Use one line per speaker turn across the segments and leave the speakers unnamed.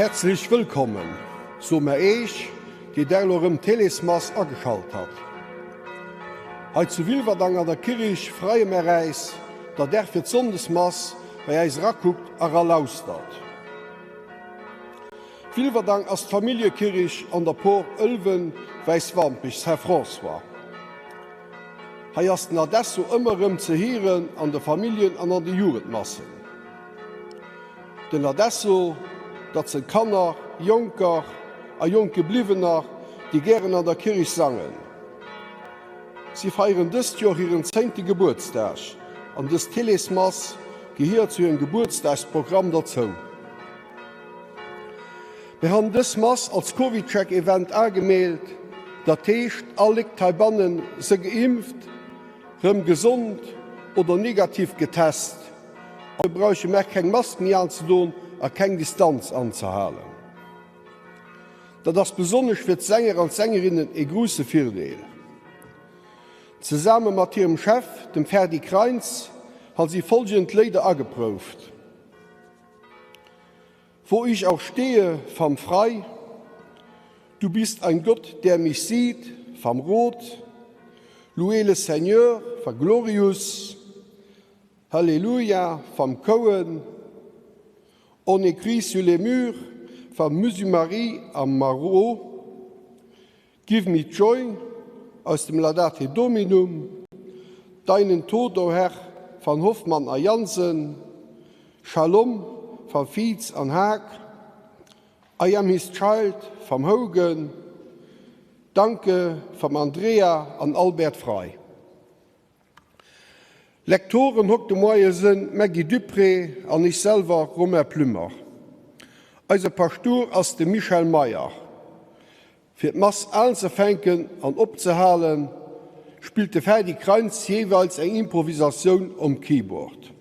Häerzlech wëllkommen soe mer Eech, déi der elo erëm d'Télésmass ageschalt hat. Hei zu Wilwerdang an der Kirrich freie mer äis, datt der fir d'Sonndesmass bei äis erakuckt a ralaustert. Wilwerdang ass d'Familljekirrich an der Por Ëlwen Wäiswampech Saint-François. Hei ass den Adesso ëmmer erëm ze hieren an de Familljen an an de Jugendmassen. Den Adesso, dat sënn Kanner, Jonker a Jonkgebliwwener, déi gären an der Kirrich sangen. Si feieren dëst Joer hiren zéngte Gebuertsdag an dës Télésmass gehiert zu hirem Gebuertsdagsprogramm derzou. Mir han dës Mass als CovidCheck-Event aagemeelt, dat heescht all Lékt heibannen së geimpft, rëm gesond oder negativ getest a brauche mer keng Mask méi aanzedon a keng Distanz anzehalen. Dat ass besonnesch fir d'Sänger an d'Sängerinnen ee gruusse Virdeel. Zesame mat hirem Chef, dem Ferdy Kreins, han si folgend Léider ageprouft, Wo ich auch stehe, vam Frey, Du bist ein Gott, der mich sieht, vam Roth, Louez le Seigneur, va Glorius, Halleluja, vam Cohen, On écrit sur les murs, va Musumary a Marot, Give me joy aus dem Laudate Dominum, Deinen Tod, o Herr van Hoffmann a Jansen, Shalom van Fietz an Haag, I am his child vam Hougen, Danke vam Andrea an Albert Frey. Lektoren hock de Moie sënn Maggy Dupré an ech selwer, Romain Plümmer. Eise Paschtouer ass de Michel Meyer. Fir d'Mass aanzefänken an opzehalen, spillt de Ferdy Kreins jeeweils eng Improvisatioun om Keyboard.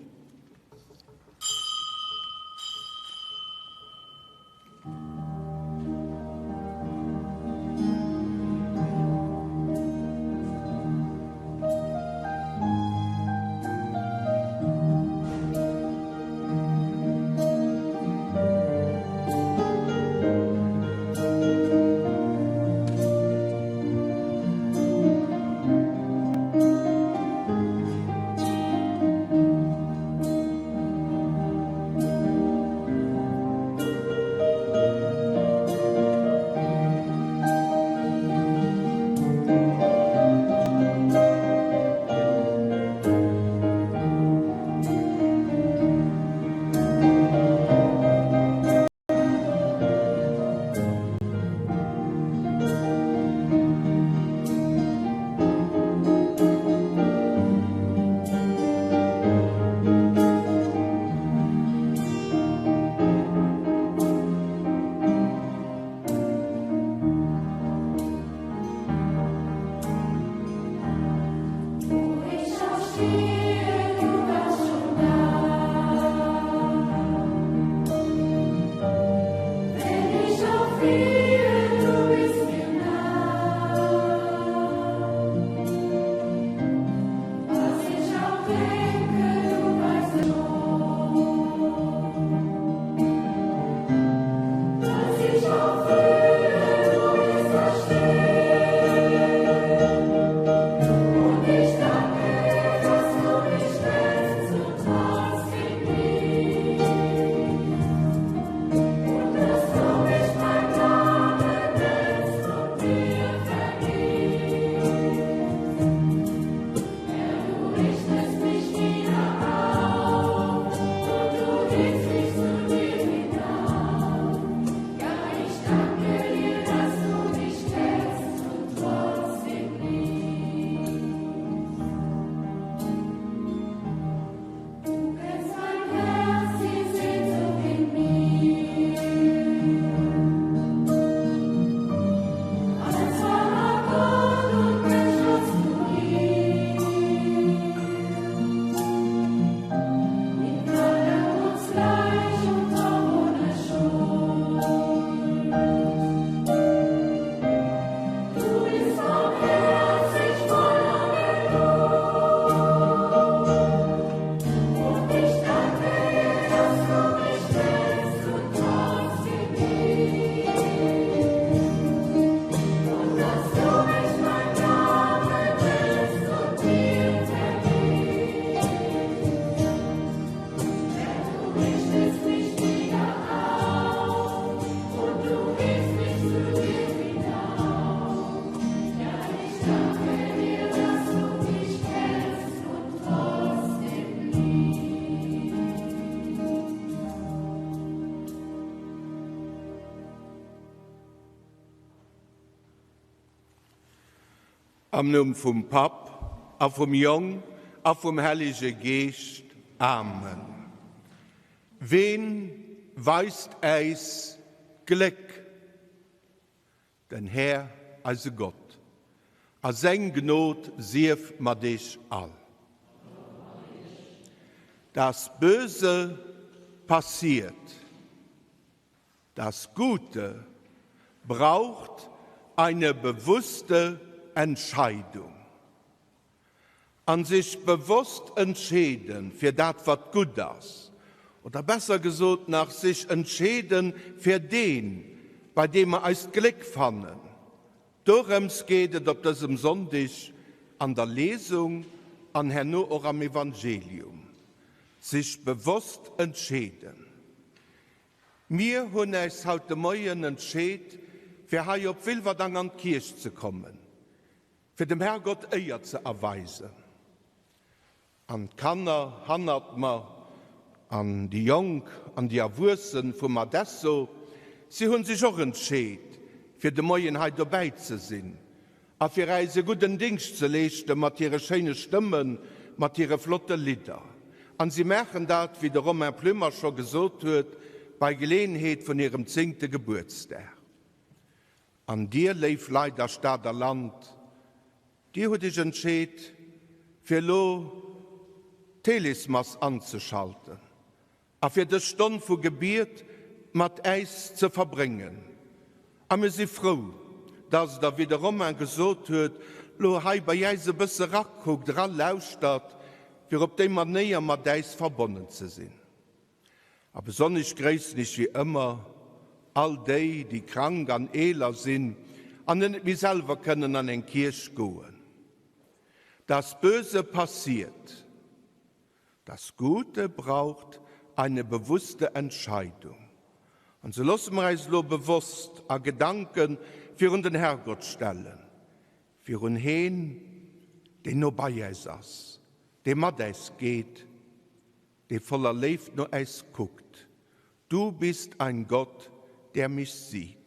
Am Numm vum Papp a vum Jong a vum Hellege Geescht. Amen. Ween weist äis d'Gléck? Den Här, eise Gott. A seng Gnod sief mat iech all. Das Böse passiert. Das Gute braucht eine bewusste Entscheidung. An sech bewosst entscheeden fir dat wat gutt ass, oder besser gesot nach sech entscheeden fir deen, bei deem mer eist Gléck fannen, dorëms geet et op dësem Sonndeg an der Lesung an herno och am Evangelium. Sech bewosst entscheeden. Mir hunn äis haut de Moien entscheet, fir hei op Wilwerdang an d'Kierch ze kommen, fir dem Herrgott Éier ze erweisen. An d'Kanner hannert mer, an déi Jonk an déi Erwuessen vum Adesso, si hunn sech och entscheet, fir de Moien hei dobäi ze sinn a fir äis e gudden Dingscht ze leeschte mat hire schéine Stëmmen, mat hire flotte Lidder. An si maachen dat, wéi de Romain Plümmer scho gesot huet, bei Geleeënheet vun hirem zéngte Gebuertsdag. An dir, léif Leit a Stad a Land, dir hutt iech entscheet, fir elo d'Télésmass anzeschalten a fir dës Stonn vu Gebiet mat äis ze verbréngen. A mir si frou, dass Der, wéi de Romain gesot huet, lo hei bei äis e bësse rakuckt, eralauschtert, fir op déi Manéier mat äis verbonnen ze sinn. A besonnesch gréissen ech wéi ëmmer all déi, déi krank an eeler sinn an net méi selwer kënnen an eng Kierch goen. Das Böse passiert. Das Gute braucht eine bewusste Entscheidung. An sou loosse mer äis elo bewosst a Gedanke virun den Herrgott stellen, virun heen, deen no bei äis ass, dee mat äis geet, dee voller Léift no äis kuckt. Du bist ein Gott, der mich sieht.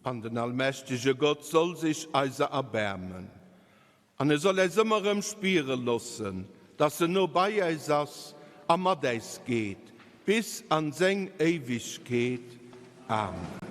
An den allmächtege Gott soll sech eiser erbaarmen, an e soll äis ëmmer erëm spiere loossen, dass en no bei äis ass a mat äis geet bis an seng Éiwegkeet. Amen.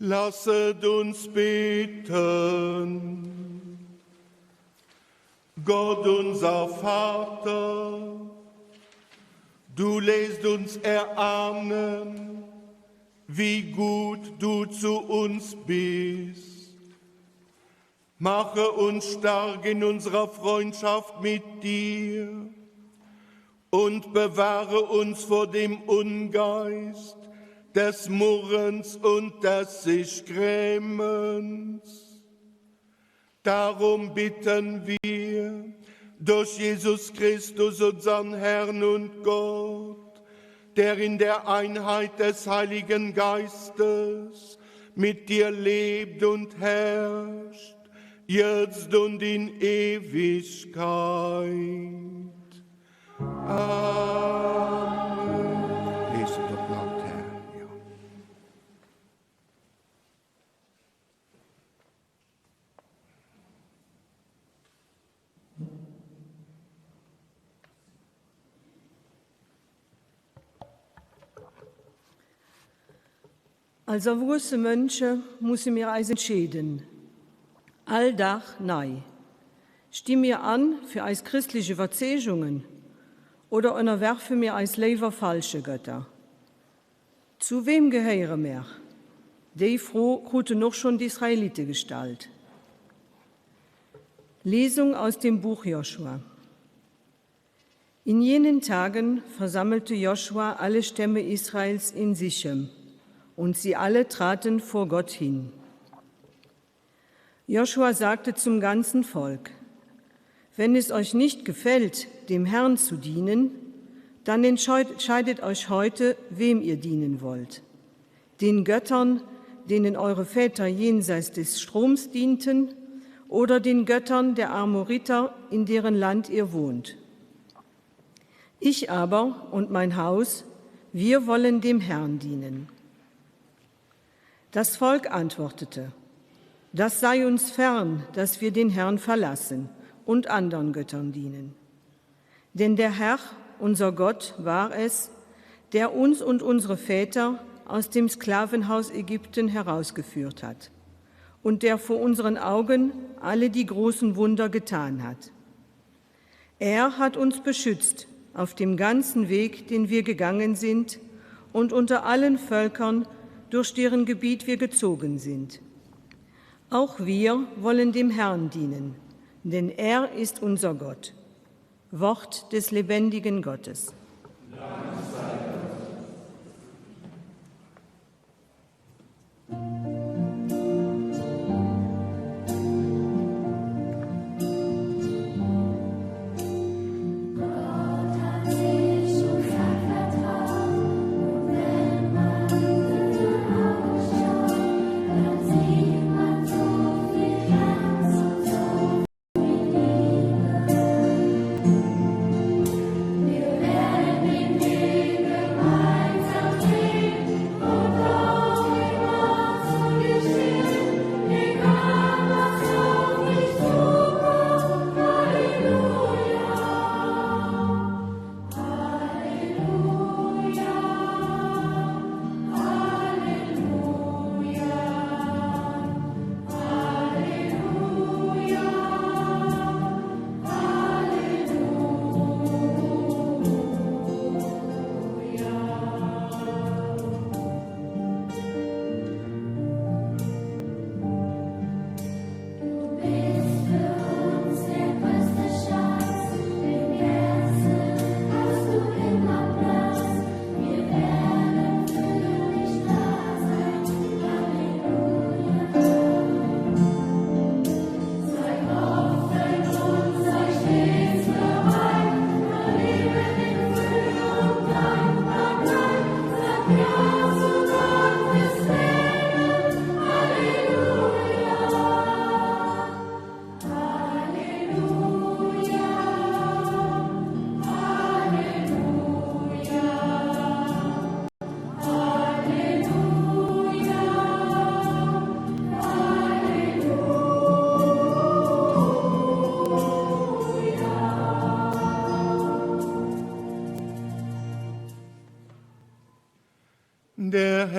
Lasset uns beten. Gott unser Vater, du lässt uns erahnen, wie gut du zu uns bist. Mache uns stark in unserer Freundschaft mit dir und bewahre uns vor dem Ungeist des Murrens und des sich Grämens. Darum bitten wir durch Jesus Christus, unseren Herrn und Gott, der in der Einheit des Heiligen Geistes mit dir lebt und herrscht, jetzt und in Ewigkeit. Amen. Lest op l'Altar, jo.
Als erwuesse Mënsche musse mir eis entscheeden. All Dag nei. Sti mir an fir eis christlech Iwwerzeegungen oder ënnerwerfe mir eis léiwer falsche Gëtter? Zu wem gehéiere mer? Déi Fro kruten och schonn d'Israelite gestallt. Lesung aus dem Buch Joschua. In jenen Tagen versammelte Joschua alle Stämme Israels in Sichem, und sie alle traten vor Gott hin. Joschua sagte zum ganzen Volk: Wenn es euch nicht gefällt, dem Herrn zu dienen, dann entscheidet euch heute, wem ihr dienen wollt. Den Göttern, denen eure Väter jenseits des Stroms dienten, oder den Göttern der Amoriter, in deren Land ihr wohnt. Ich aber und mein Haus, wir wollen dem Herrn dienen. Das Volk antwortete: Das sei uns fern, dass wir den Herrn verlassen und anderen Göttern dienen. Denn der Herr, unser Gott, war es, der uns und unsere Väter aus dem Sklavenhaus Ägypten herausgeführt hat und der vor unseren Augen alle die großen Wunder getan hat. Er hat uns beschützt auf dem ganzen Weg, den wir gegangen sind und unter allen Völkern, durch deren Gebiet wir gezogen sind. Auch wir wollen dem Herrn dienen, denn er ist unser Gott. Wort des lebendigen Gottes.
Dank sei Gott.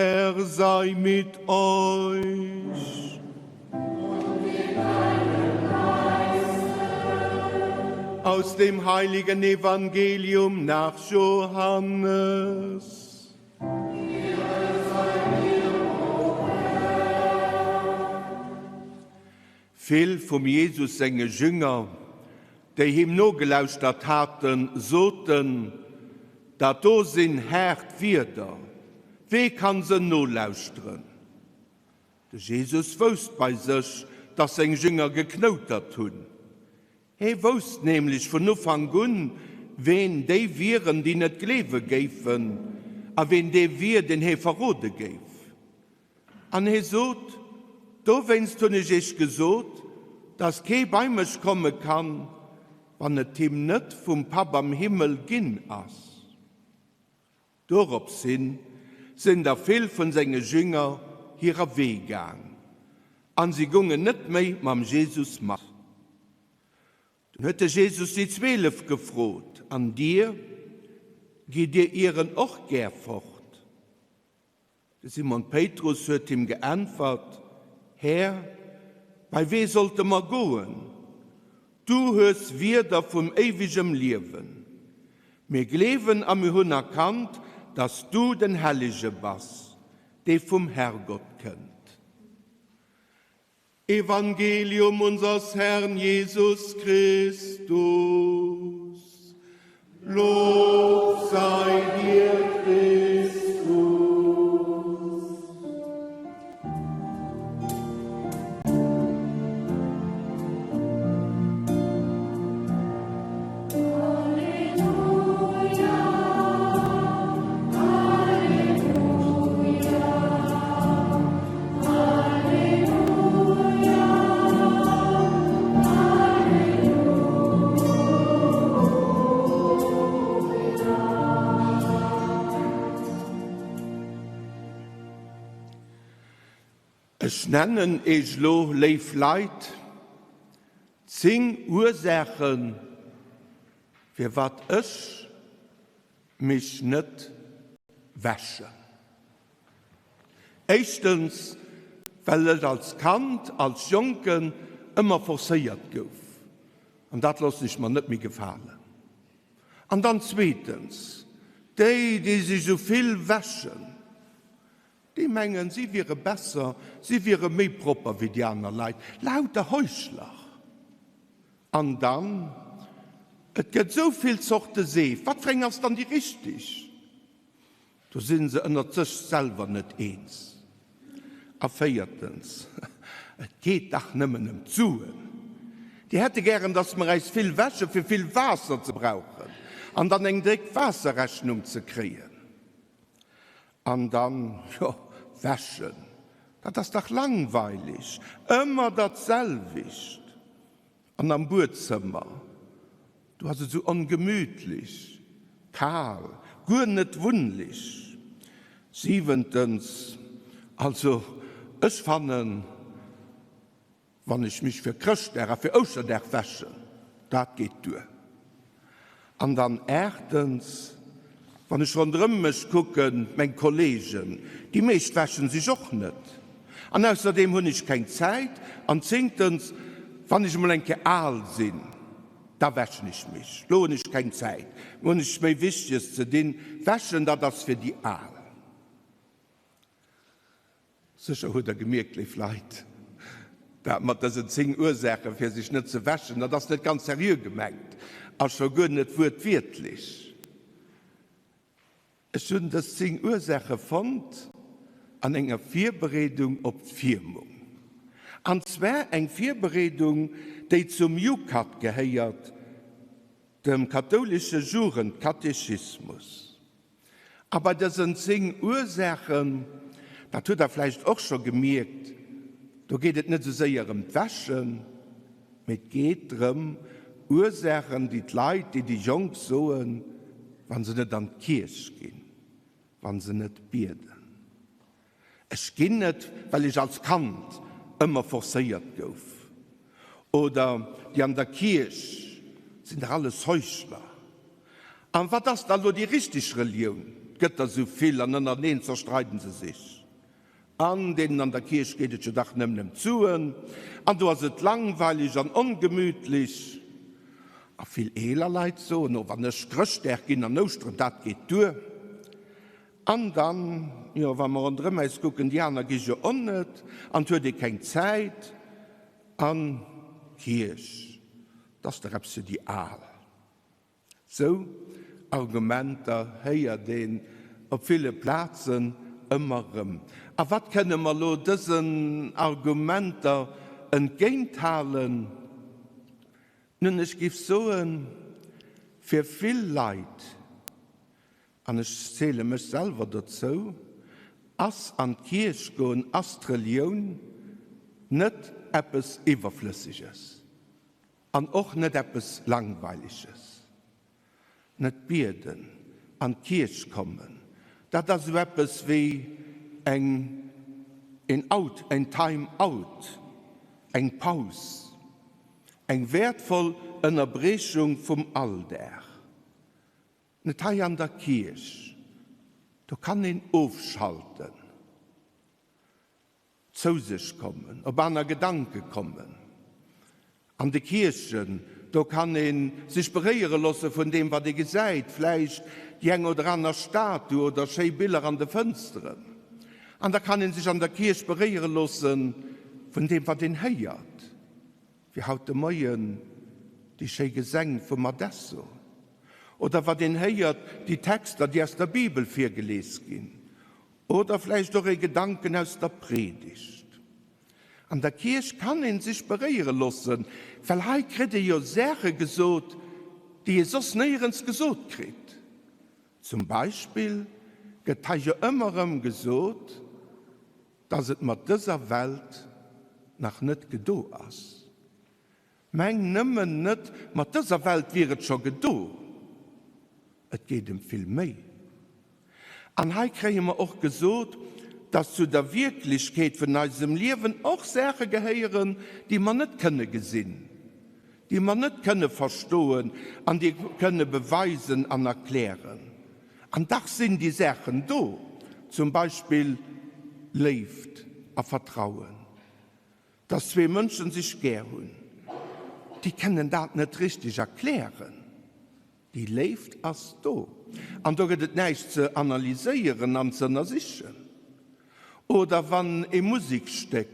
Herr sei mit euch.
Und mit deinem Geiste.
Aus dem heiligen Evangelium nach Johannes.
Ehre sei dir, o Herr.
Vill vum Jesus senge Jünger, déi him nogelauschtert haten, soten, Dat do sinn haart Wierder, wee kann se nolauschteren? De Jesus wousst bei sech, datt seng Jünger geknoutert hunn. Hee wousst nämlech vun Ufank un, ween déi wieren, déi net gleewe géifen, a ween dee wier, deen hee verrode géif. An hie sot, Dowéinst hunn ech iech gesot, datt kee bei mech komme kann, wann et him net vum Papp am Himmel ginn ass. Doropshin sinn der vill vun senge Jünger hirer Wee gaang, an si gungen net méi mam Jesus mat. Dunn huet de Jesus déi 12 gefrot, An dir, gitt dir ieren och gär fort? De Simon Péitrus huet him geäntwert, Här, bei wee sollte mer goen? Du hues Wierder vum éiwegem Liewen. Mir gleewen a mir hunn erkannt, datt s du den Hellege bass, dee vum Herrgott kënnt. Evangelium unseres Herrn Jesus Christus. Lob sei dir, Christus. Ech nennen Eech elo, léif Leit, 10 Ursaachen, firwat ech mech net wäschen. Éischtens, well ech als Kand, als Jonken ëmmer forcéiert gouf, an dat loossen ech mer net méi gefalen. An dann zweetens, déi, déi sech esou vill wäschen, déi mengen, si wiere besser, si wiere méi propper wéi déi aner Leit. Lauter Heuchler! An dann, et gëtt esou vill Zorte Seef, wat fir eng ass dann déi richteg? Do si se ënnert sech selwer net eens. A véiertens, et geet dach nëmmen ëm d'Suen. Déi hätte gären, datt mer äis vill wäsche fir vill Waasser ze brauchen an dann eng déck Waasserrechnung ze kréien. An dann, jo, wäschen, dat ass dach langweilig, ëmmer dat selwecht. An am Buedzëmmer, do ass et esou ongemütlich, kal, guer net wunnlich. Siwentens, also ech fannen, wann ech mich fir Chrëschtdag a fir Ouschterdag wäschen, dat geet duer. An dann aachtens, wann ech ronderëm mech kucken, meng Kollegen, déi meescht wäschen sech och net. An ausserdeem hunn ech keng Zäit. An zéngtens, wann ech emol eng Kéier al sinn, da wäschen ech mech. Lo hunn ech keng Zäit, lo hunn ech méi Wichteges ze dinn. Wäschen, dat ass fir déi Al. Sécher hutt Der gemierkt, léif Leit, dat mat dësen 10 Ursaache fir sech net ze wäschen, dat ass net ganz seriö gemengt a scho guer net wuertwiertlech. Ech hunn dës 10 Ursaache fonnt an enger Virbereedung op d'Firmung. An zwar eng Virbereedung, déi zum JUKAT gehéiert, dem kathoulesche Jugendkatechismus. A bei dësen 10 Ursaachen, dat hutt Der vläicht och scho gemierkt, do geet et net esou séier ëm d'Wäschen, mee et geet drëm, Ursaachen, déi d'Leit, déi déi Jonk soen, wa se net an d'Kierch ginn, wa se net bieden. Ech ginn net, well ech als Kand ëmmer forcéiert gouf. Oder déi an der Kierch sinn dach alles Heuchler. An wat ass da lo déi richteg Relioun? Et gëtt der sou vill an ënnerteneen zerstreiden se sech. An deenen an der Kierch geet et jo dach nëmmen ëm d'Suen, an do ass et langweileg an ongemütlech. A vill eeler Leit soen, Oh, wann ech Chrëschtdag ginn an Ouschteren, dat geet duer. An dann, jo, wa mer ronderëm äis kucken, déi aner gi jo och net, an 't huet ee keng Zäit. An d'Kierch, 't ass dach eppes fir déi Al. Sou Argumenter héiert een op ville Plazen ëmmer rëm. A wat kënne mer lo dësen Argumenter entgéinthalen? Nun, ech giff soen, fir vill Leit, an ech zähle mech selwer dozou, ass an d'Kierch goen, ass d'Relioun net eppes Iwwerflësseges. An och net eppes Langweiliges. Net bieden, an d'Kierch kommen, dat ass esou eppes wéi eng een Out, en Time out, eng Paus, eng wäertvoll Ënnerbriechung vum Alldag. Net hei an der Kierch, do kann een ofschalten. Zou sech kommen, op aner Gedanke kommen. An de Kierchen, do kann ee sech beréiere loosse vun deem, wat ee gesäit, vläicht déi eng oder aner Statue oder schéi Biller an de Fënsteren. An da kann ee sech an der Kierch beréiere loosse vun deem, wat een héiert, wéi haut de Moien déi schéi Gesäng vum Adesso, oder wat een héiert, déi Texter, déi aus der Bibel virgelies ginn. Oder vläicht och ee Gedanken aus der Predigt. An der Kierch kann een sech beréiere loossen, well hei kritt ee jo Saache gesot, déi ee soss néierens gesot kritt. Zum Beispill gëtt hei jo ëmmer erëm gesot, dass et mat dëser Welt nach net gedo ass. Meng nëmmen net, mat dëser Welt wier et scho gedo. Et geet ëm vill méi. An hei kréie mer och gesot, dass zu der Wierklechkeet vun eisem Liewen och Saache gehéieren, déi mer net kënne gesinn, déi mer net kënne verstoen an déi kënne beweisen an erklären. An dach sinn déi Saachen do, zum Beispill Léift a Vertrauen. Dass zwee Mënschen sech gär hunn, déi kennen dat net richteg erklären. Déi Léift ass do an do gëtt et näischt ze analyséieren an ze ënnersichen. Oder wann e Musekstéck,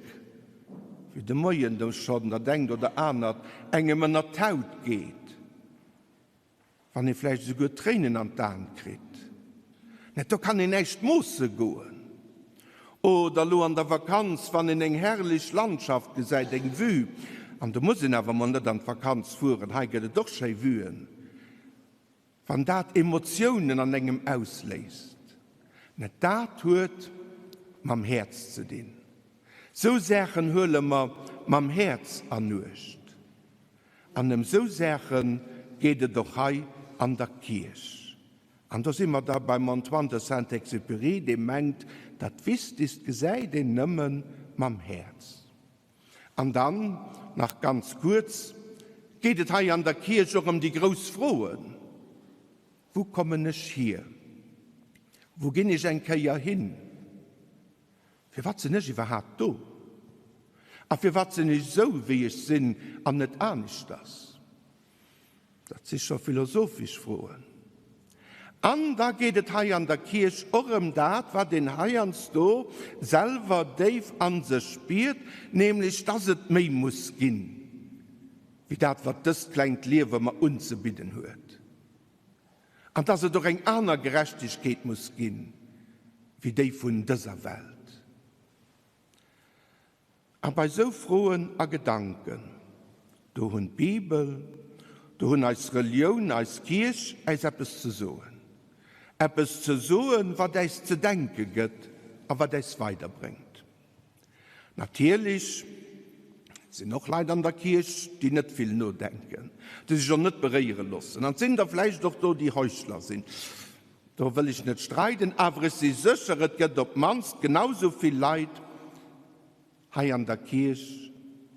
wéi de Moien do schonn dat engt oder anert, engem ënnert d'Haut geet, Wann ee vläicht esouguer Tréinen an d'Aen kritt. Net, do kann een näischt moosse goen. Oder elo an der Vakanz, wann een eng herrlech Landschaft gesäit, eng Vue, an do muss een awer mol net an d'Vakanz fueren, hei gëtt et och schéi Vuen, wann dat Emotiounen an engem ausléist. Net, dat huet mam Häerz ze dinn. Sou Saachen huele mer mam Häerz an Uecht. An ëm sou Saache geet et och hei an der Kierch. An do si mer da beim Antoine de Saint-Exupéry, dee mengt, dat Wichtigst gesäit een nëmme mam Häerz. An dann, nach ganz kuerz, geet et hei an der Kierch och ëm déi grouss Froen, Wou kommen ech hier? Wou ginn ech eng Kéier hin? Firwat sinn ech iwwerhaapt do? A firwat sinn ech esou, wéi ech sinn, an net aneschters? Dat si scho philosophesch Froen. An da geet et hei an der Kierch och ëm dat, wat een heiansdo selwer déif a sech spiert, nämlech dass et méi muss ginn, wéi dat, wat dëst klengt Liewe mer unzebidden huet. An dass et och eng aner Gerechtegkeet muss ginn, wéi déi vun dëser Welt. A bei sou Froen a Gedanken, do hunn d'Bibel, do hunn eis Relioun, eis Kierch äis eppes ze soen. Eppes ze soen, wat äis ze denke gëtt a wat äis weiderbréngt. Natierlech sinn och Leit an der Kierch, déi net vill nodenken, déi sech och net beréiere loossen. An et sinn der vläicht och do, déi Heuchler sinn. Do wëll ech net streiden, awer ech si sécher, et gëtt op d'mannst genau sou vill Leit hei an der Kierch,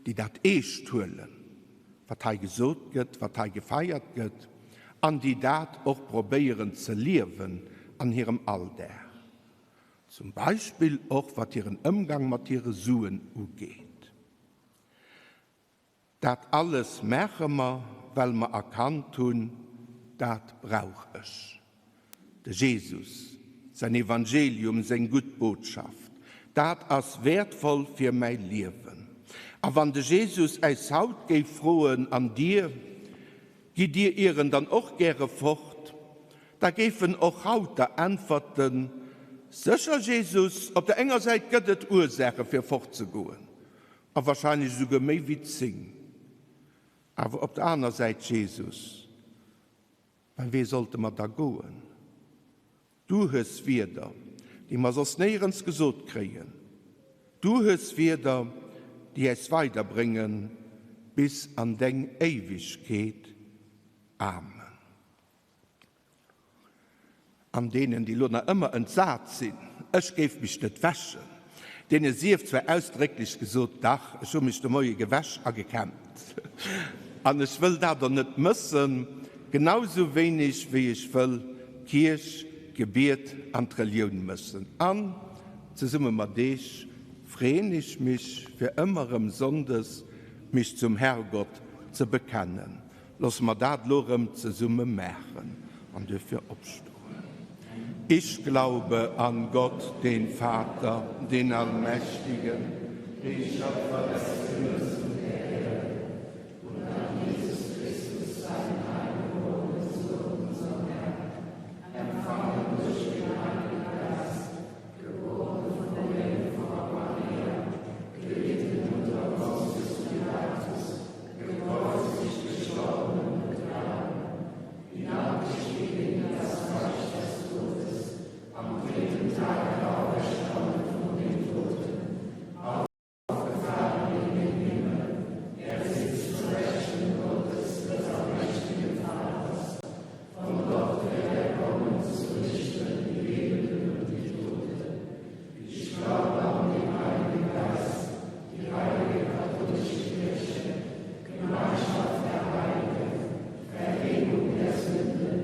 déi dat eescht huelen, wat hei gesot gëtt, wat hei gefeiert gëtt, an déi dat och probéieren ze liewen an hirem Alldag. Zum Beispill och wat hiren Ëmgang mat hire Suen ugeet. Dat alles maache mer, well mer erkannt hunn, Dat brauch ech. De Jesus, säin Evangelium, seng gutt Botschaft, dat ass wäertvoll fir mäi Liewen. A wann de Jesus äis haut géif froen, An dir, gitt dir ieren dann och gäre fort? Da géif en och haut der äntwerten, Sécher Jesus, op der enger Säit gëtt et Ursaache fir fortzegoen, a wahrscheinlech esouguer méi wéi 10. Awer op der aner Säit, Jesus, bei wee sollte mer da goen? Du hues Wierder, déi mer soss néierens gesot kréien. Du hues Wierder, déi äis weiderbréngen bis an deng Éiwegkeet. Amen. An deenen, déi elo nach ëmmer entsat sinn, ech géif mech net wäschen, deene sief zwar ausdrécklech gesot, Dach, ech hu mech de Moie gewäsch a gekämmt, an ech wëll dat och net mëssen, genau sou wéineg wéi ech wëll d'Kierch, d'Gebiet an d'Relioun mëssen. An zesumme mat Eech freeën ech mech, fir ëmmer erëm sonndes mech zum Herrgott ze bekennen. Loosse mer dat elo erëm zesumme maachen an duerfir opstoen. Ich glaube an Gott, den Vater, den Allmächtigen, den Schöpfer des Himmels und der Erde, und an Jesus Christus, seinen eingeborenen Sohn, unseren Herrn, empfangen durch den Heiligen Geist, geboren von der Jungfrau Maria, gelitten unter Pontius Pilatus, gekreuzigt, gestorben und begraben, hinabgestiegen in das Reich des Todes, am dritten Tage auferstanden von den Toten, aufgefahren in den Himmel, er sitzt zur Rechten Gottes des allmächtigen Vaters, von dort wird er kommen, zu richten die Lebenden und die Toten. Ich glaube an den Heiligen Geist, die heilige katholische Kirche, Gemeinschaft der Heiligen, Vergebung der Sünden,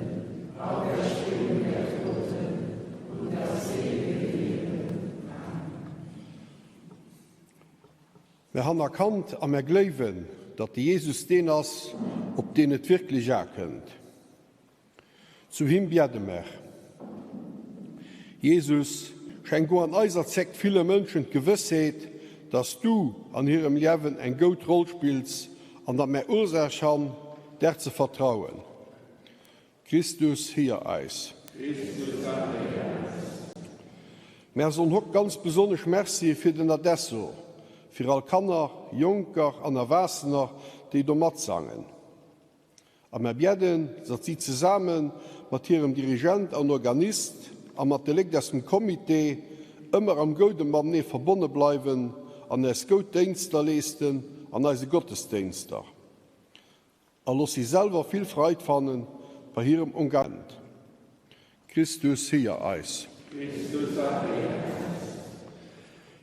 Auferstehung der Toten und das selige Leben. Amen.
Mär han erkannt a mär gléiwen, datt de Jesus deen ass, op deen et wierklech akënnt. Zu him biede mer. Jesus, schenk o an eiser Zéckt ville Mënschen d'Gewëssheet, datt s du an hirem Liewen eng goud Roll spills an datt mär Ursaach han, der ze vertrauen. Christus, héier eis.
Christus, erhéier eis.
Mär soen hokt ganz besonnesch Merci fir den Adesso, fir all Kanner, Jonker an Erwaassener, déi do matsangen. A mär biedden, datt si zesame mat hirem Dirigent an Organist a mat de Léckt aus dem Comité ëmmer am Goude matenee verbonne bleiwen an äis goud Déinster leesten an eise Gottesdéinster. A looss si selwer vill Freid fanne bei hirem Engagement. Christus, héier eis.
Christus, erhéier eis.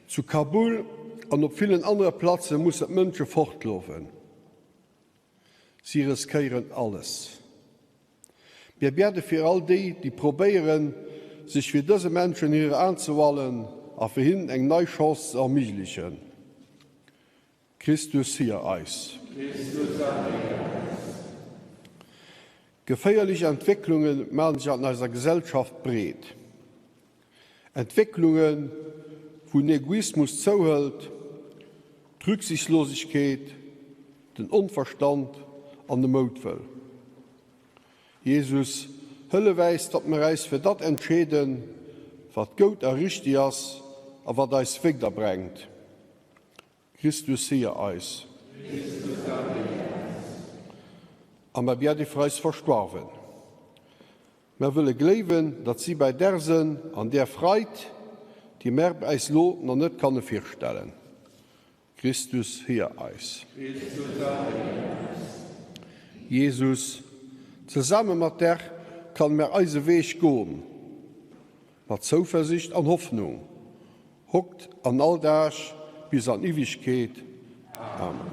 Zu Kabul an op villen anere Platze mussen d'Mënsche fortlofen. Si riskéieren alles. Mir biede fir all déi, déi probéieren, sech fir dëse Menschen hire anzehualen a fir hinnen eng nei Chance ze erméiglechen. Christus, héier eis.
Christus, erhéier eis.
Geféierlech Entwécklunge maachen sech an eiser Gesellschaft breet. Entwécklungen, wou den Egoismus zouhëlt, d'Rücksichtslosegkeet, den Onverstand an de Moutwëll. Jesus, hëllef äis, datt mer äis fir dat entscheeden, wat goud a richtig ass a wat eis wéiderbrengt. Christus, héier eis.
Christus, erhéier eis.
A mer biede fir eis Verstoarwen. Mer wëlle gléiwen, datt si bei der sënn an där Freid, déi mer äis lo na net kanne virstellen. Christus, héier eis.
Christus, erhéier eis.
Jesus, zesamme mat der kann mer eise Weeg goen, mat Zouversicht an Hoffnung, Hokt an all Dag bis an Iwigkeet. Amen.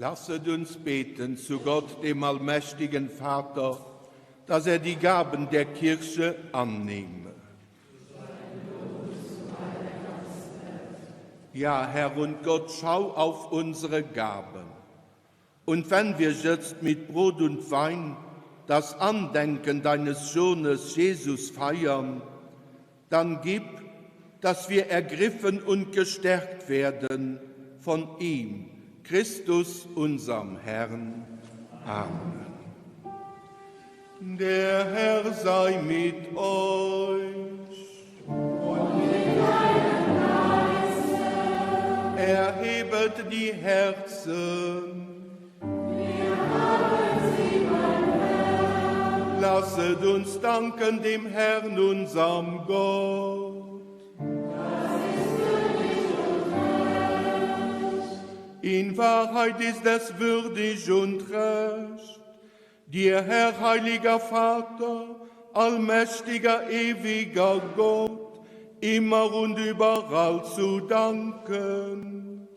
Lasset uns beten zu Gott, dem allmächtigen Vater, dass er die Gaben der Kirche annehme. Ja, Herr und Gott, schau auf unsere Gaben. Und wenn wir jetzt mit Brot und Wein das Andenken deines Sohnes Jesus feiern, dann gib, dass wir ergriffen und gestärkt werden von ihm, Christus, unserem Herrn. Amen. Der Herr sei mit euch.
Und mit deinem Geiste.
Erhebet die Herzen.
Wir haben sie beim Herrn.
Lasset uns danken dem Herrn, unserem Gott.
Das ist würdig und recht.
In Wahrheit ist es würdig und recht, dir, Herr, heiliger Vater, allmächtiger, ewiger Gott, immer und überall zu danken.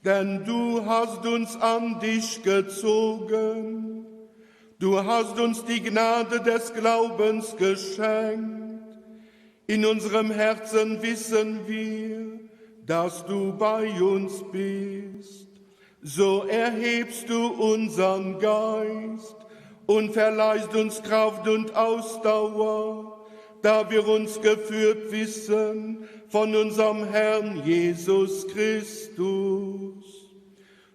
Denn du hast uns an dich gezogen, du hast uns die Gnade des Glaubens geschenkt. In unserem Herzen wissen wir, dass du bei uns bist. So erhebst du unseren Geist und verleihst uns Kraft und Ausdauer, da wir uns geführt wissen von unserem Herrn Jesus Christus.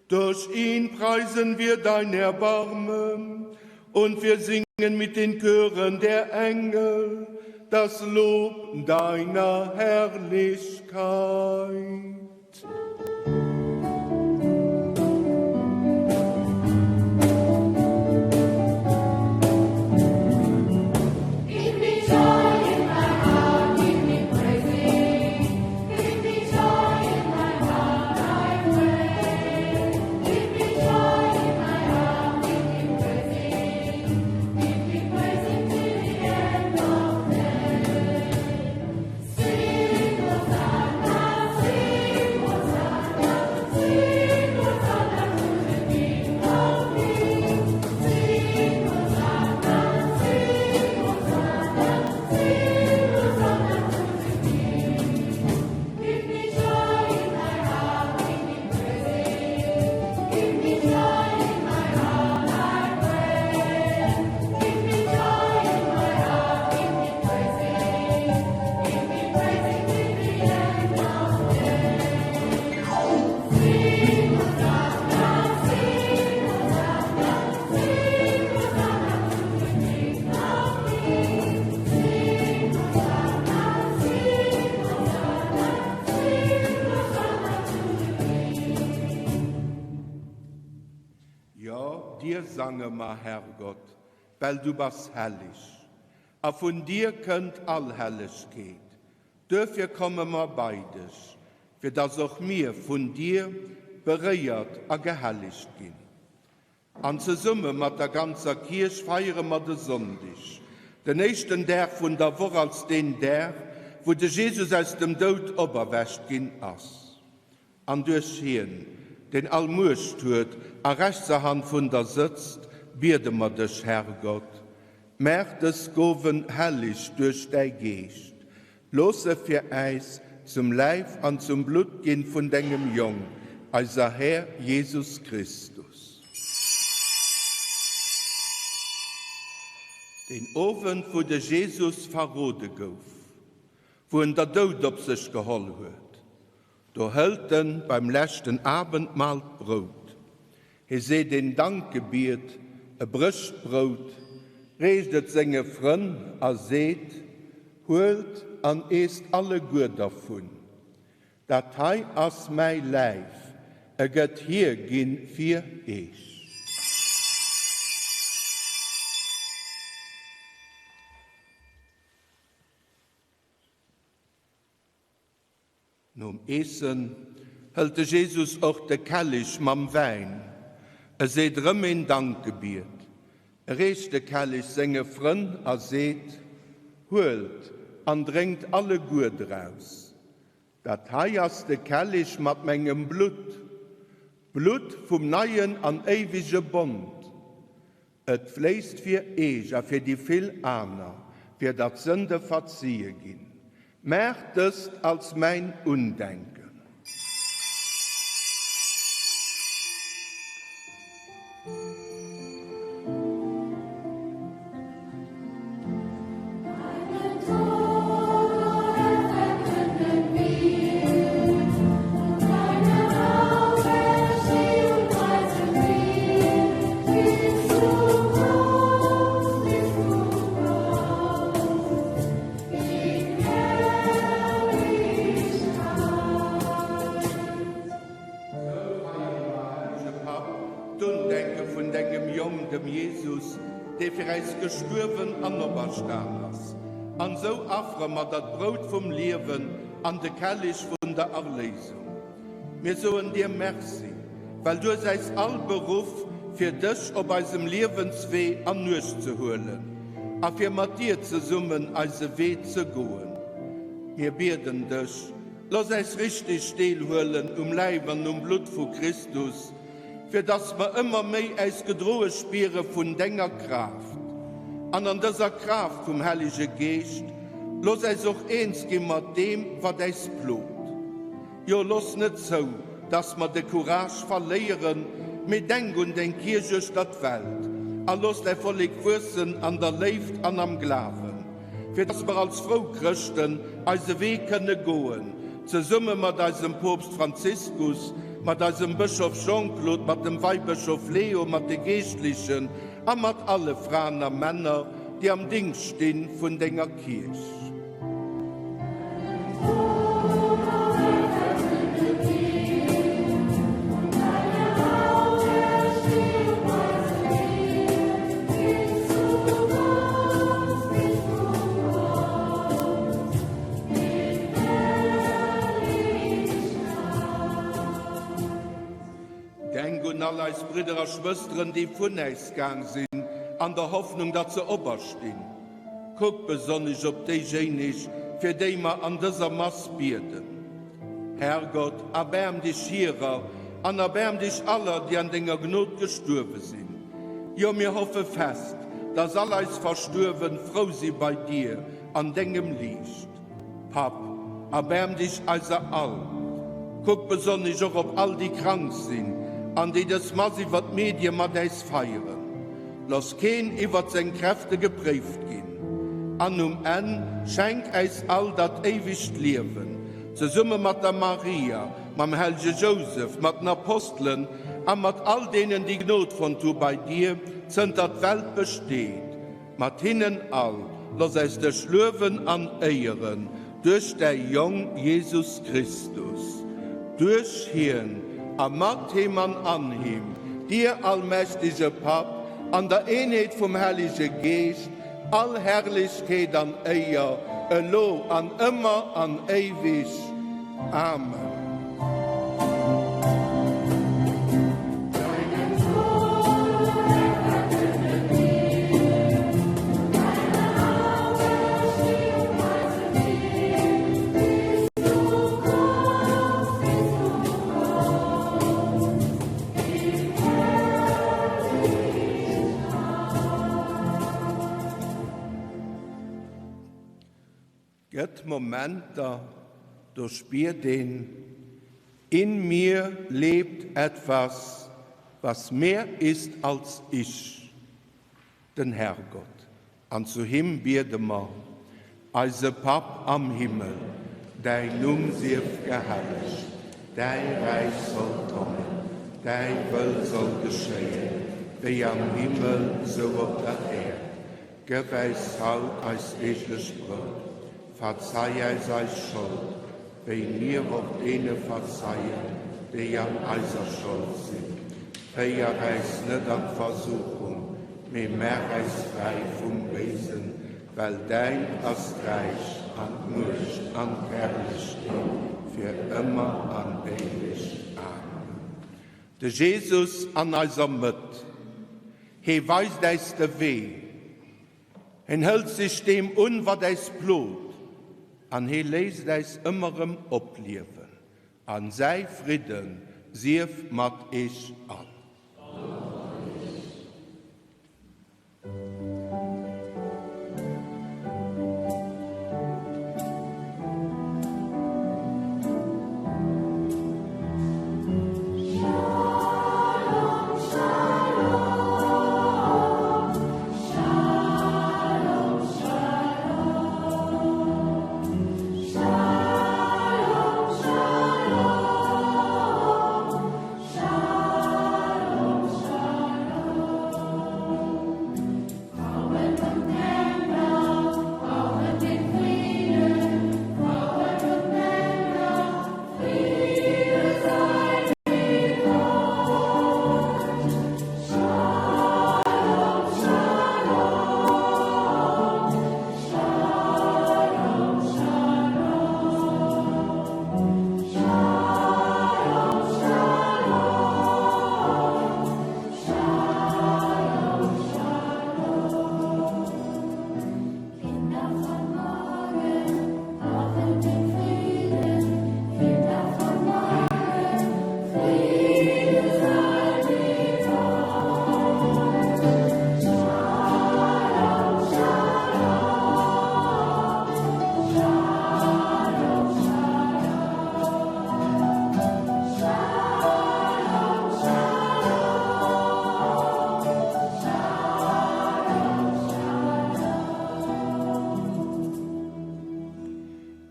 Durch ihn preisen wir dein Erbarmen und wir singen mit den Chören der Engel das Lob deiner Herrlichkeit.
Give me joy in my heart, give me praising. Give me joy in my heart, I pray. Give me joy in my heart, give me praising. Give me praising till the end of day. Sing Hosanna, sing Hosanna, sing Hosanna to the King of Kings. Sing Hosanna, sing Hosanna, sing Hosanna to the King. Give me joy in my heart, give me praising. Give me joy in my heart, I pray. Give me joy in my heart, give me praising. Give me praising till the end of day. Sing Hosanna, sing Hosanna, sing Hosanna to the King of Kings. Sing Hosanna, sing Hosanna, sing Hosanna to the King.
Jo, dir sange mer, Herrgott, well du bass helleg, a vun dir kënnt all Hellegkeet. Duerfir komme mer bei dech, fir dass och mir vun dir beréiert a gehellegt ginn. An zesumme mat der ganzer Kierch feiere mer de Sonndeg, den éischten Dag vun der Woch als deen Dag, wou de Jesus aus dem Doud operwächt ginn ass. An duerch hien, deen all Muecht huet a rechtser Hand vun der sëtzt, biede mer dech, Herrgott, maach dës Gowen helleg duerch däi Geescht, looss se fir äis zum Läif an zum Blutt ginn vun dengem Jong, eiser Här Jesus Christus. Deen Owend, wou de Jesus verrode gouf, wou en der Doud op sech geholl huet, Do hëlt en beim leschten Abendmahl d'Brout. Hie seet een Dankgebiet, e brécht d'Brout, reecht et senge Frënn a seet, Huelt an eesst alleguer dervun. Dat hei ass mäi Läif, e gëtt hierginn fir eech. Nom Eessen hëlt de Jesus och de Kellich mam Wäin. E seet erëm een Dankgebiet, e reecht de Kellich senge Frënn a seet, Huelt an drénkt alleguer draus. Dat hei ass de Kellich mat mengem Blutt. D'Blutt vum neien an éiwege Bond. Et fléisst fir eech a fir déi vill aner, fir datt d'Sënde verzie ginn. Maacht dëst als mäin Undenken. Sou feiere mer, hellege Papp, d'Undenke vun dengem Jong, dem Jesus, dee fir äis gestuerwen an operstan ass. An sou affere mer der d'Brout vum Liewen an de Kellich vun der Erléisung. Mir soen dir Merci, well du hues äis all beruff, fir dech op eisem Liewenswee an Uecht ze huelen a fir mat dir zesummen eise Wee ze goen. Mir bieden dech, looss äis richteg deelhuelen um Läif an um Blutt vu Christus, fir dass mer ëmmer méi äis gedroe spiere vun denger Kraaft. An an dëser Kraaft vum Hellege Geescht, looss äis och eens gi mat deem, wat äis plot. Jo, looss net zou, dass mer de Courage verléieren, mee denk un deng Kierch uechter d'Welt a looss däi Vollek wuessen an der Léift an am Glawen, fir dass mer als frou Chrëschten eise Wee kënne goen, zesumme mat eisem Poopst Franziskus, mat eisem Bëschof Jean-Claude, mat dem Weibëschof Leo, mat de Geeschtlechen a mat alle Fraen a Männer, déi am Dingscht sti vun denger Kierch. Denk un all eis Bridder a Schwësteren, déi vun äis gaang sinn, an der Hoffnung, datt se operstinn. Kuck besonnesch op déijéineg, fir déi mer an dëser Mass bieden. Herrgott, erbaarm dech hirer an erbaarm dech aller, déi an denger Gnod gestuerwe sinn. Jo, mir hoffe fest, dass all eis Verstuerwen frou si bei dir an dengem Liicht. Papp, erbaarm dech eiser all. Kuck besonnesch och op all, déi krank sinn an déi dës Mass iwwer d'Medie mat äis feieren. Looss keen iwwert seng Kräfte gepréift ginn. An um Enn schenk äis all dat éiwegt Liewen, zesumme mat der Maria, mam hellege Jousef, mat den Apostelen a mat all deenen, déi Gnod fonnt hu bei dir, zënter d'Welt besteet. Mat hinnen all looss äis dech luewen an éieren duerch däi Jong Jesus Christus. Duerch hien a mat him an an him, dir allmächtege Papp, an der Eenheet vum Hellege Geescht, all Herrlechkeet an Éier, elo an ëmmer an éiweg. Amen. Gëtt Momenter, do spiert een, In mir lebt etwas, was mehr ist als ich, den Herrgott. An zu him biede mer, Eise Papp am Himmel, däin Numm sief gehellegt, däi Räich soll kommen, däi Wëll soll geschéien, wéi am Himmel, sou op der Äerd. Gëff äis haut eist deeglech Brout. Verzei äis eis Schold, wéi mir och deene verzeien, déi an eiser Schold sinn. Féier äis net an d'Versuchung, mee maach äis fräi vum Béisen, well däin ass d'Räich an d'Muecht an d'Herrlechkeet fir ëmmer an éiweg. Amen. De Jesus an eiser Mëtt, hee weist äis de Wee. Hien hëlt sech deem un, wat äis plot, an hee léisst äis ëmmer erëm opliewen. A säi Fridden Sief mat eech all.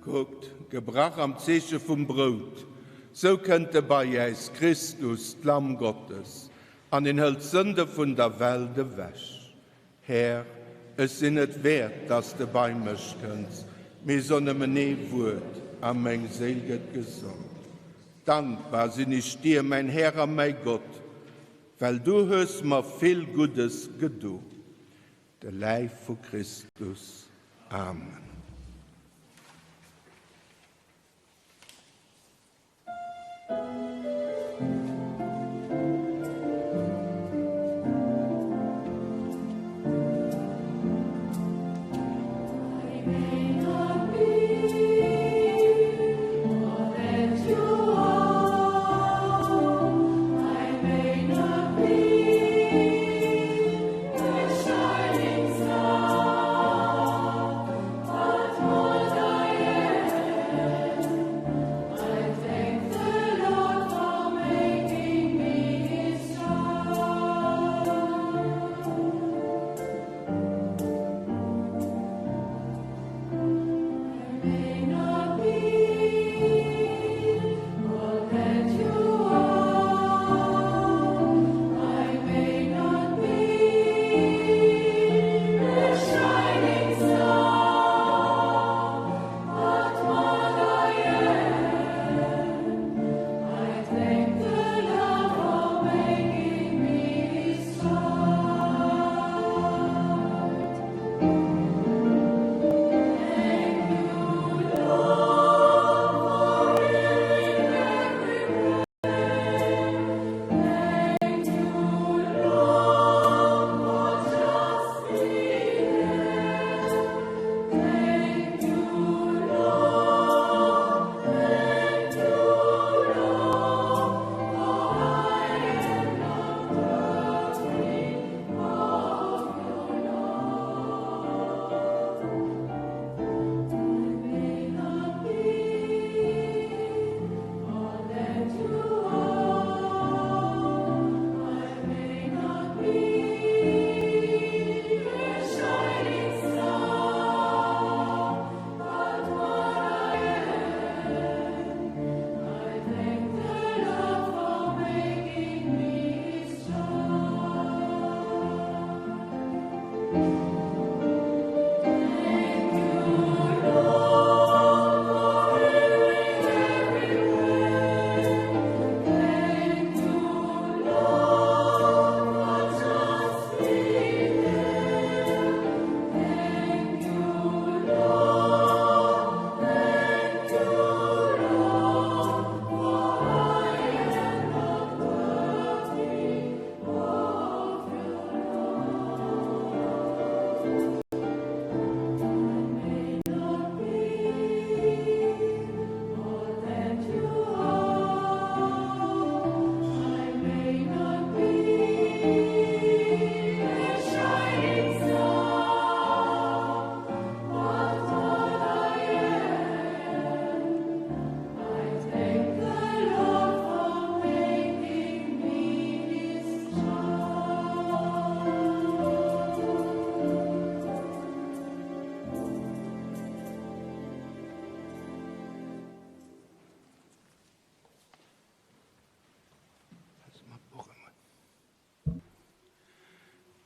Kuckt, gebrach am Zeeche vum Brout, sou kënnt e bei äis, Christus, d'Lamm Gottes, an en hëlt d'Sënde vun der Welt ewech. Här, ech sinn net wäert, dass de bei mech kënns, mee so nëmmen ee Wuert, a meng Séil gëtt gesond. Dankbar sinn ech dir, mäin Här a mäi Gott, well du hues mer vill Guddes gedo. De Läif vu Christus. Amen.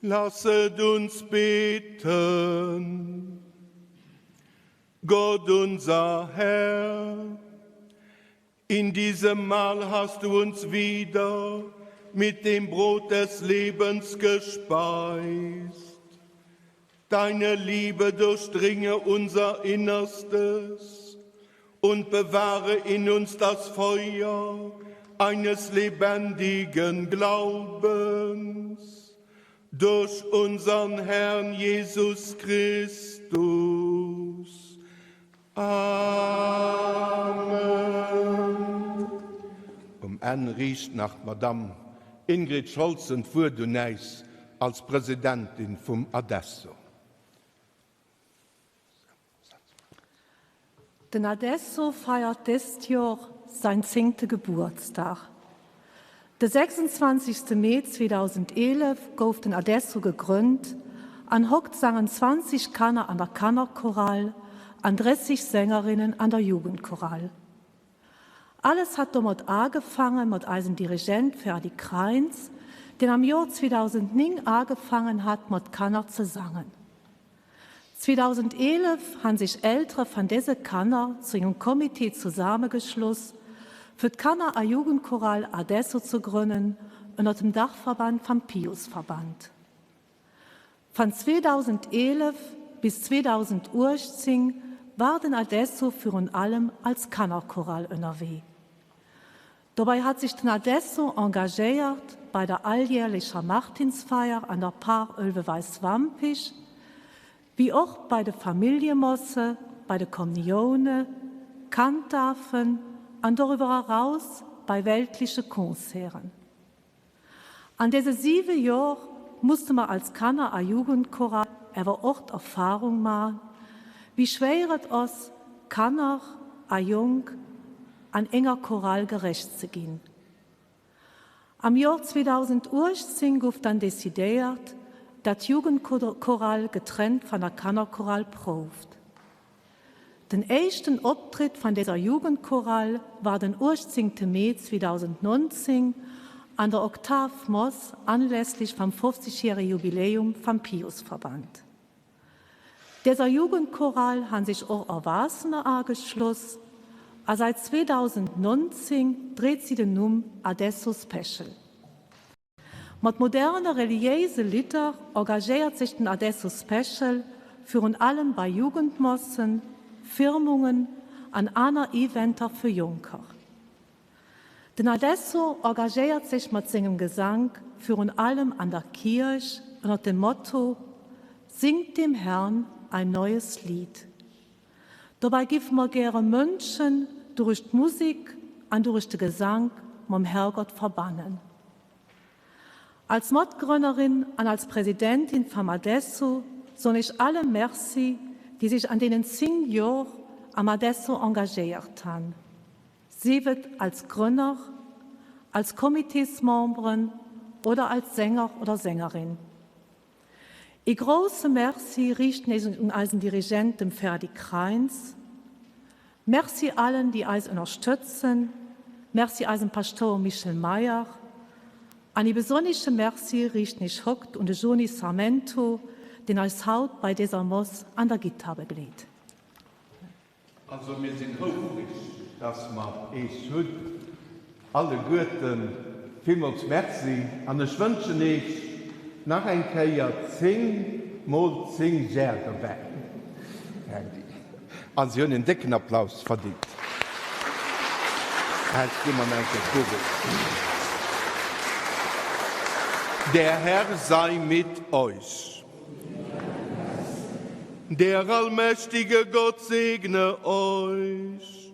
Lasset uns beten. Gott unser Herr, in diesem Mahl hast du uns wieder mit dem Brot des Lebens gespeist. Deine Liebe durchdringe unser Innerstes und bewahre in uns das Feuer eines lebendigen Glaubens durch unseren Herrn Jesus Christus. Amen.
Um Enn riicht nach d'Madamm Ingrid Scholzen d'Wuert un äis als Presidentin vum Adesso.
Den Adesso feiert dëst Jor säin zéngte Gebuertsdag. De 26. Mee 2011 gouf den Adesso gegrënnt an hockt sangen 20 Kanner an der Kannerchorale an 30 Sängerinnen an der Jugendchorale. Alles hat domat agefangen mat eisem Dirigent Ferdi Kreins, deen am Jor 2009 agefangen hat mat Kanner ze sangen. 2011 han sech Eltere van dese Kanner zu engem Comité zusamegeschloss, fir d'Kanner a Jugendchorale Adesso ze grënnen ënnert dem Dachverband vam Piusverband. Van 2011 bis 2018 war den Adesso virun allem als Kannerchorale ënnerwee. Dobäi hat sech den Adesso engagéiert bei der alljährlecher Martinsfeier an der Par Ëlwe-Weiswampich, wéi och bei de Familljemosse, bei de Kommnioune, Kanddafen an doriwwer eraus bei weltleche Concerten. An dese siwe Jor musste mer als Kanner a Jugendchorale äwer och d'Erfahrung man, wéi schwéier et ass, Kanner a Jonk an enger Chorale gerecht ze ginn. Am Jor 2018 gouf dann decidéiert, dat d'Jugendchorale getrennt van der Kannerchorale prouft. Den éischten Optritt van deser Jugendchorale war den 18. Mee 2019 an der Oktavmoss anlässlich vam 50 jährige Jubiläum vam Piusverband. Deser Jugendchorale han sich och Erwaassener aageschloss a seit 2019 dreet sie den Numm Adesso Special. Mat moderne reliéise Lidder engagéiert sech den Adesso Special virun allem bei Jugendmassen, Firmungen an aner Eventer fir Jonker. Den Adesso engagéiert sech mat sengem Gesank virun allem an der Kierch ënner dem Motto Singt dem Herrn ein neues Lied. Dobäi giffe mer gäre Mënschen durech d'Musik an durech de Gesank mam Herrgott verbannen. Als Matgrënnerin an als Presidentin vam Adesso soen ech alle Merci, déi sech an deenen 10 Jor am Adesso engagéiert han, sief et als Grënner, als Comitésmemberen oder als Sänger oder Sängerin. Ee grousse Merci riichten ech un eisen Dirigent, dem Ferdi Kreins. Merci allen, déi eis ënnerstëtzen. Merci eisem Paschtouer Michel Meyer. An ee besonnische Merci riichten ech hokt un de Joni Sarmento, deen eis haut bei deser Moss an der Gittar begleet.
Also mir sinn houfreg, dass mer Eech hunn. Alleguerten villmools Merci an ech wënschen Eech nach eng Kéier 10 mol 10 Jär dobäi. Ferdi. A si hunn en décken Applaus verdingt. Haalt gi mer nach eng Kéier d'Kugel. Der Herr sei mit euch. Der allmächtige Gott segne euch.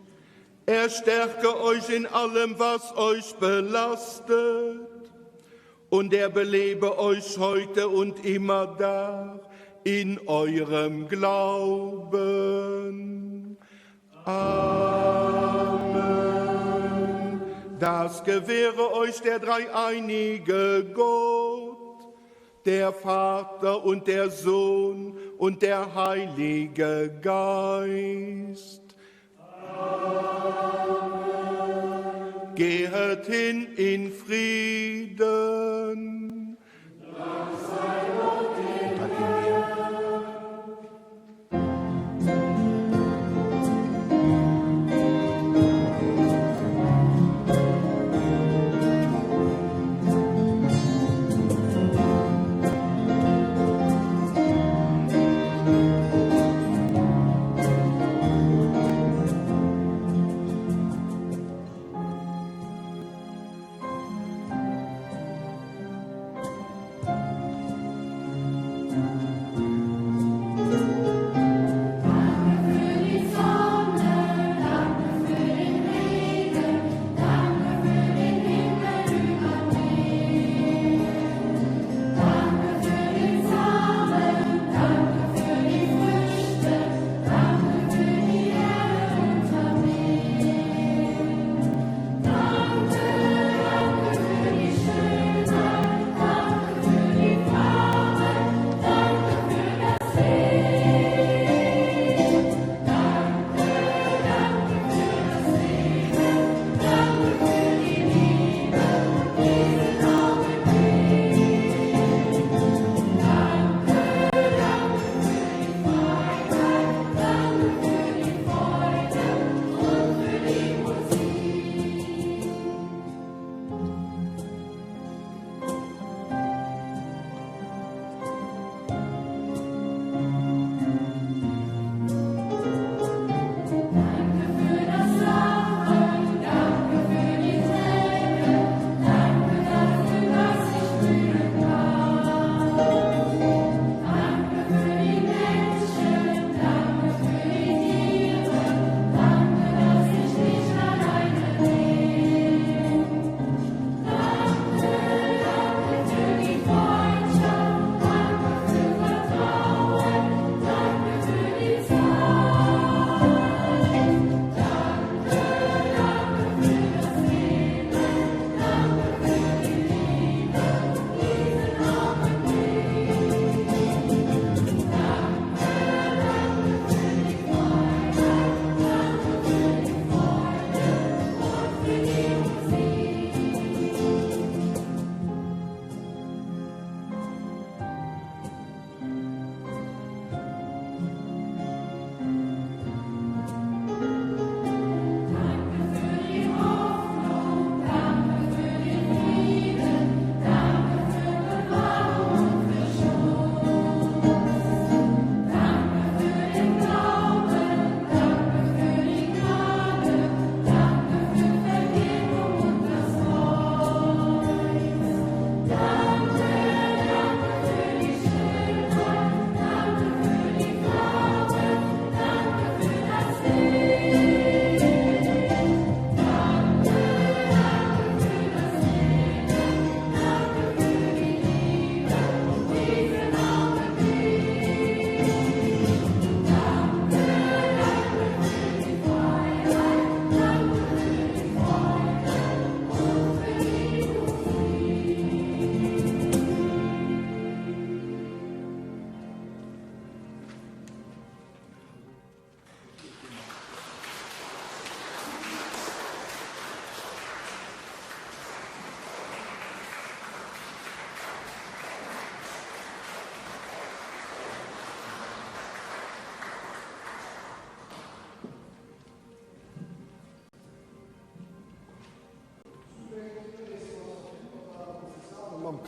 Er stärke euch in allem, was euch belastet. Und er belebe euch heute und immer da in eurem Glauben. Amen. Das gewähre euch der dreieinige Gott, der Vater und der Sohn und der Heilige Geist. Amen. Gehet hin in Frieden.
Dank sei Gott.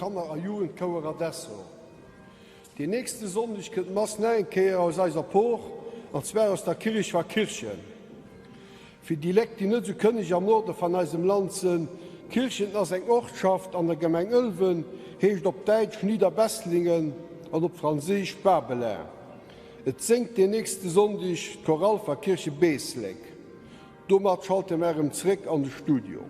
Kanner a Jugendchouer Adesso. Deen nächste Sonndeg kënnt d'Mass nach eng Kéier aus eiser Por, an zwar aus der Kirrech va Kirchen. Fir déi Léck, déi net esou kënneg am Norde van eisem Land sënn, Kirchen ass eng Ortschaft an der Gemeng Ëlwen, heescht op Däitsch Niederbesslingen an op Franséisch Barbelin. Et séngt deen nächste Sonndeg d'Chorale va Kirche Beeslek. Domat schalte mer erëm zréck an de Studio.